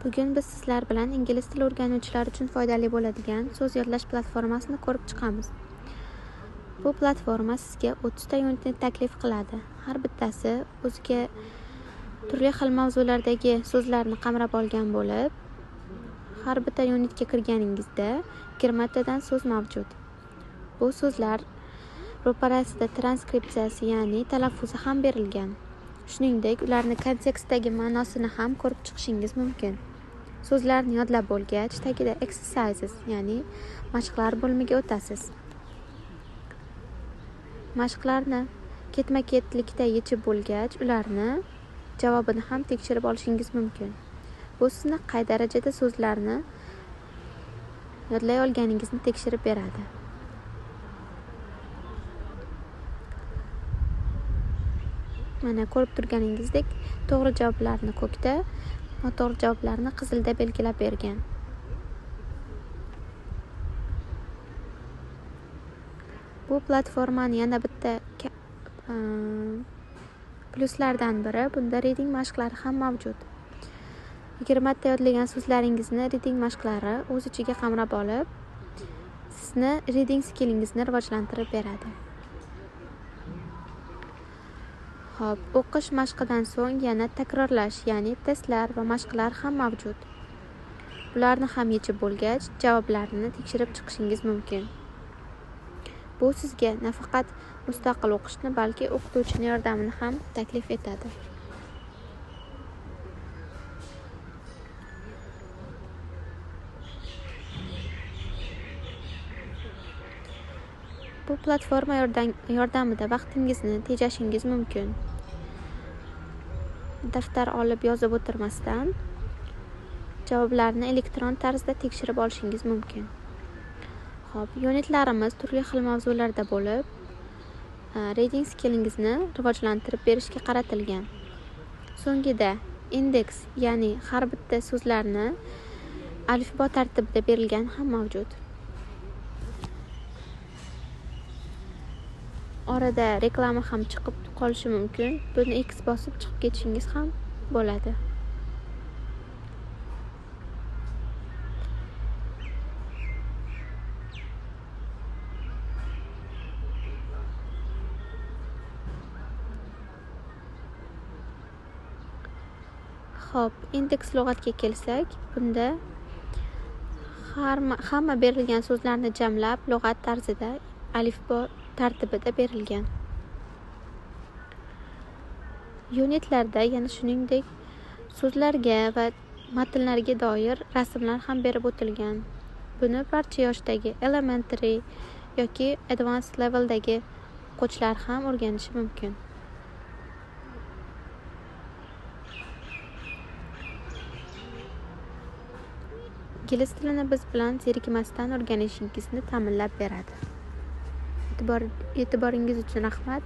Bugun biz sizlar bilan ingliz tili o'rganuvchilar uchun foydali bo'ladigan so'z yodlash platformasini ko'rib chiqamiz. Bu platforma sizga 30 ta unitni taklif qiladi. Har bittasi o'ziga turli xil mavzulardagi so'zlarni qamrab olgan bo'lib, har bitta unitga kirganingizda 20 tadan so'z mavjud. Bu so'zlar ro'parasida transkripsiyasi, ya'ni talaffuzi ham berilgan. Shuningdek, ularni kontekstdagi ma'nosini ham ko'rib chiqishingiz mumkin. So'zlarni yodlab bo'lgach, tagida exercises, ya'ni mashqlar bo'limiga o'tasiz. Mashqlarni ketma-ketlikda yechib bo'lgach, ularni javobini ham tekshirib olishingiz mumkin. Bu sizni qay darajada so'zlarni yodlay olganingizni tekshirib beradi. Mana ko'rib turganingizdek, to'g'ri javoblarni ko'kda, noto'g'ri javoblarni qizilda belgilab bergan. Bu platformani yana bitta plyuslardan biri, bunda reading mashqlari ham mavjud. 20 ta yodlagan so'zlaringizni reading mashqlari o'z ichiga qamrab olib, sizni reading skillingizni rivojlantirib beradi. Xo'p, o'qish mashqidan so'ng yana takrorlash, ya'ni testlar va mashqlar ham mavjud. Bularni ham yechib bo'lgach, javoblarni tekshirib chiqishingiz mumkin. Bu sizga nafaqat mustaqil o'qishni, balki o'qituvchining yordamini ham taklif etadi. Bu platforma yordamida vaqtingizni tejashingiz mumkin. Daftar olib yozib o'tirmasdan javoblarni elektron tarzda tekshirib olishingiz mumkin. Xo'p, unitlarimiz turli xil mavzularda bo'lib, reading skillingizni rivojlantirib berishga qaratilgan. So'ngida indeks, ya'ni har bitta so'zlarni alifbo tartibida berilgan ham mavjud. Orada reklama ham chiqib qolishi mumkin. Buni X bosib chiqib ketishingiz ham bo'ladi. Xo'p, indeks lug'atga kelsak, bunda hamma berilgan so'zlarni jamlab lug'at tarzida alifbo tartibida berilgan. Unitlarda yana shuningdek so'zlarga va matnlarga doir rasmlar ham berib o'tilgan. Buni barcha yoshdagi elementary yoki advanced leveldagi o'quvchilar ham o'rganishi mumkin. Ingliz tilini biz bilan zerikmasdan o'rganishingizni ta'minlab beradi. E'tiboringiz uchun rahmat.